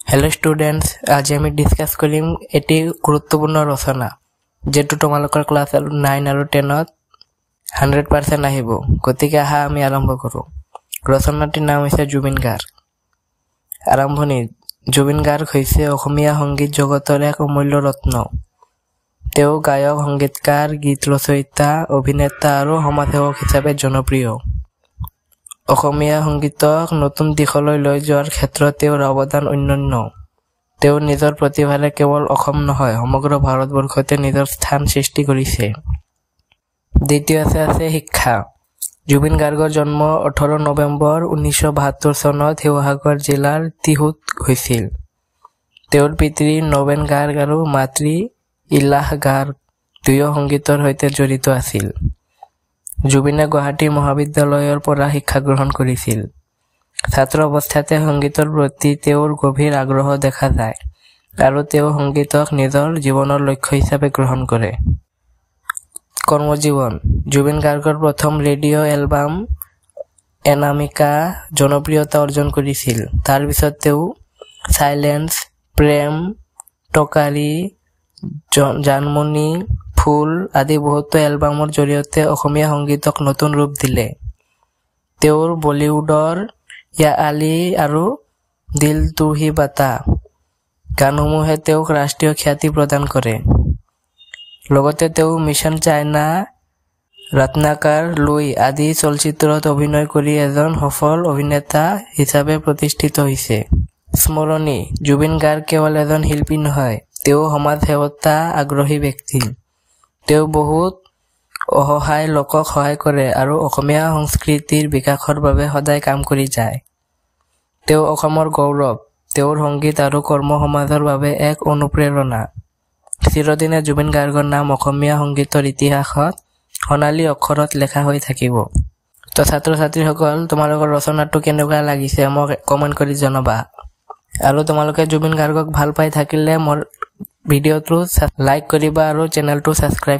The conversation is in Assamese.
হেল্ল' ষ্টুডেণ্টছ, আজি আমি ডিছকাছ কৰিম এটি গুৰুত্বপূৰ্ণ ৰচনা, যিটো তোমালোকৰ ক্লাছ 9 আৰু 10ত 100% আহিব। গতিকে আহা, আমি আৰম্ভ কৰোঁ। ৰচনাটিৰ নাম হৈছে জুবিন গাৰ্গ। আৰম্ভণি। জুবিন গাৰ্গ হৈছে অসমীয়া সংগীত জগতৰ এক অমূল্য ৰত্ন। তেওঁ গায়ক, সংগীতকাৰ, গীত ৰচয়িতা, অভিনেতা আৰু সমাজসেৱক হিচাপে জনপ্ৰিয়। অসমীয়া সংগীতক নতুন দিশলৈ লৈ যোৱাৰ ক্ষেত্ৰত তেওঁৰ অৱদান অনন্য। তেওঁ নিজৰ প্ৰতিভাৰে কেৱল অসম নহয়, সমগ্ৰ ভাৰতবৰ্ষতে নিজৰ স্থান সৃষ্টি কৰিছে। দ্বিতীয়তে আছে শিক্ষা। জুবিন গাৰ্গৰ জন্ম 18 নৱেম্বৰ 1972 চনত শিৱসাগৰ জিলাৰ টিহুত হৈছিল। তেওঁৰ পিতৃ নবেন গাৰ্গ আৰু মাতৃ ইলাহ গাৰ্গ দুয়ো সংগীতৰ সৈতে জড়িত আছিল। জুবিনে গুৱাহাটী মহাবিদ্যালয়ৰ পৰা শিক্ষা গ্ৰহণ কৰিছিল। ছাত্ৰ অৱস্থাতে সংগীতৰ প্ৰতি তেওঁৰ গভীৰ আগ্ৰহ দেখা যায় আৰু তেওঁ সংগীতক নিজৰ জীৱনৰ লক্ষ্য হিচাপে গ্ৰহণ কৰে। কৰ্মজীৱন। জুবিন গাৰ্গৰ প্ৰথম ৰেডিঅ' এলবাম এনামিকা জনপ্ৰিয়তা অৰ্জন কৰিছিল। তাৰ পিছত তেওঁ চাইলেন্স, প্ৰেম, টকাৰী, জানমণি, ফুল আদি বহুতো এলবামৰ জৰিয়তে অসমীয়া সংগীতক নতুন ৰূপ দিলে। তেওঁৰ বলীউডৰ ইয়া আলী আৰু দিল তু হি বাতা গানসমূহে তেওঁক ৰাষ্ট্ৰীয় খ্যাতি প্ৰদান কৰে। লগতে তেওঁ মিছন চাইনা, ৰত্নাকৰ, লুই আদি চলচ্চিত্ৰত অভিনয় কৰি এজন সফল অভিনেতা হিচাপে প্ৰতিষ্ঠিত হৈছে। স্মৰণী। জুবিন গাৰ্গ কেৱল এজন শিল্পী নহয়, তেওঁ সমাজ সেৱতা আগ্ৰহী ব্যক্তি। তেওঁ বহুত অসহায় লোকক সহায় কৰে আৰু অসমীয়া সংস্কৃতিৰ বিকাশৰ বাবে সদায় কাম কৰি যায়। তেওঁ অসমৰ গৌৰৱ। তেওঁৰ সংগীত আৰু কৰ্ম সমাজৰ বাবে এক অনুপ্ৰেৰণা। চিৰদিনে জুবিন গাৰ্গৰ নাম অসমীয়া সংগীতৰ ইতিহাসত সোণালী অক্ষৰত লেখা হৈ থাকিব। তো ছাত্ৰ ছাত্ৰীসকল, তোমালোকৰ ৰচনাটো কেনেকুৱা লাগিছে মোক কমেণ্ট কৰি জনাবা। আৰু তোমালোকে জুবিন গাৰ্গক ভাল পাই থাকিলে মোৰ ভিডিঅ'টো লাইক কৰিবা আৰু চেনেলটো ছাবস্ক্ৰাইব